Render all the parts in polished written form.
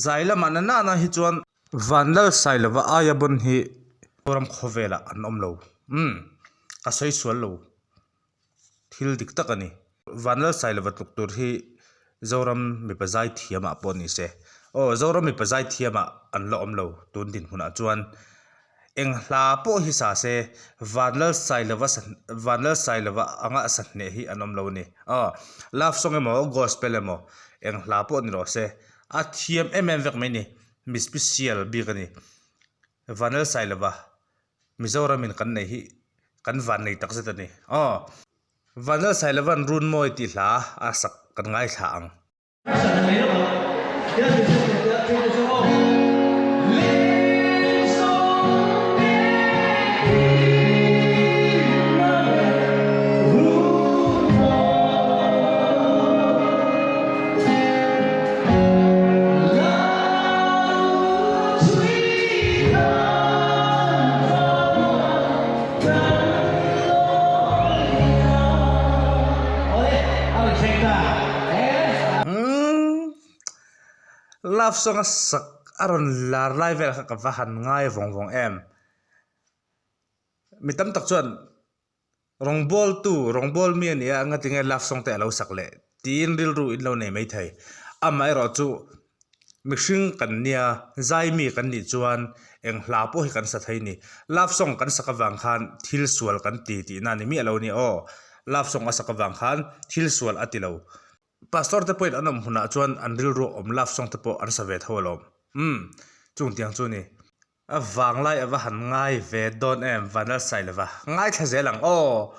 Zai lamah na nana hi chuan Vanlalsailova aia bawn hi Zoram khawvelah an awm lo. Umm ka sawi sual lo. Thil dik tak a ni. Vanlalsailova tluk tur hi Zoram mipa zaithiamah pawh ni se. Aw Zoram mipa zaithiamah an la awm lo tun dinhmunah chuan eng hla pawh hi sa se Vanlalsailova Vanlalsailova anga sa hneh hi an awm lo a ni. Aw love song emaw gospel emaw eng hla pawh ni rawh se a thiam em em vek mai a ni. Mi special bik a ni. Vanlalsailova Mizoramin kan nei hi kan van nei tak zet a ni. Aw. Vanlalsailova'n Runmawi tih hla a sak kan ngaithla ang. Love song a sak a rawn lar lai vel kha ka va han ngai vawng vawng em. Mi tam tak chuan Rawngbawltu, rawngbâwl mi a ni a, engatinge love song te a lo sak leh? tiin rilru in lo nei maithei. Amaherawhchu, mihring kan nia, zai mi kan nih chuan eng hla pawh hi kan sa thei ni. Love song kan sak avang khan thil sual kan ti tihna a ni miah lo a ni aw. Love song a sak avang khan thil sual a ti lo. Pastor te pawhin an awm hunah chuan an rilru awm love song te pawh an sa ve tho alawm. Umm, chungtiang chu a ni. A vanglai a va han ngai ve dawn em Vanlalsailova ngaithla zel ang aw.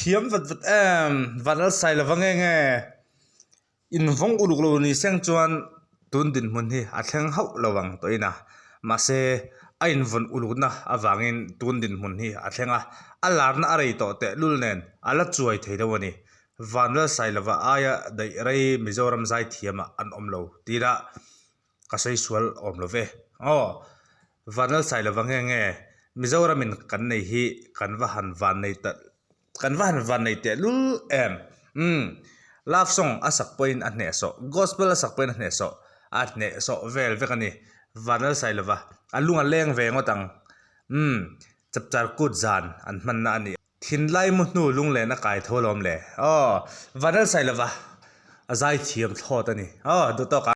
thiam vat vat em Vanlalsailova nge nge Invawng uluk lo ni seng chuan tun dinhmun hi a thleng hauh lo ang tawhin a, mahse a invawn ulukna avangin tun dinhmun hi a thleng a, a larna a rei tawh tehlul nen a la chuai thei deuh a ni. Vanlalsailova aia daih rei Mizoram zaithiamah an awm lo tih lah ka sawi sual awm lo ve. Aw, Vanlalsailova nge nge Mizoramin kan nei hi kan va han van nei ta Kan va han van nei teh lul em. Umm. Love song a sak pawhin a hnehsawh, gospel a sak pawhin a hnehsawh, a hnehsawh vel vek a ni. Vanlalsailova, a lung a leng ve ngawt ang. Umm. Chapchar kut zan an hmanna a ni. Thinlai mu hnu lunglen a kai tho alawm le. Aw. Vanlalsailova, a zaithiam thlawt a ni. Aw, duh tawk ang.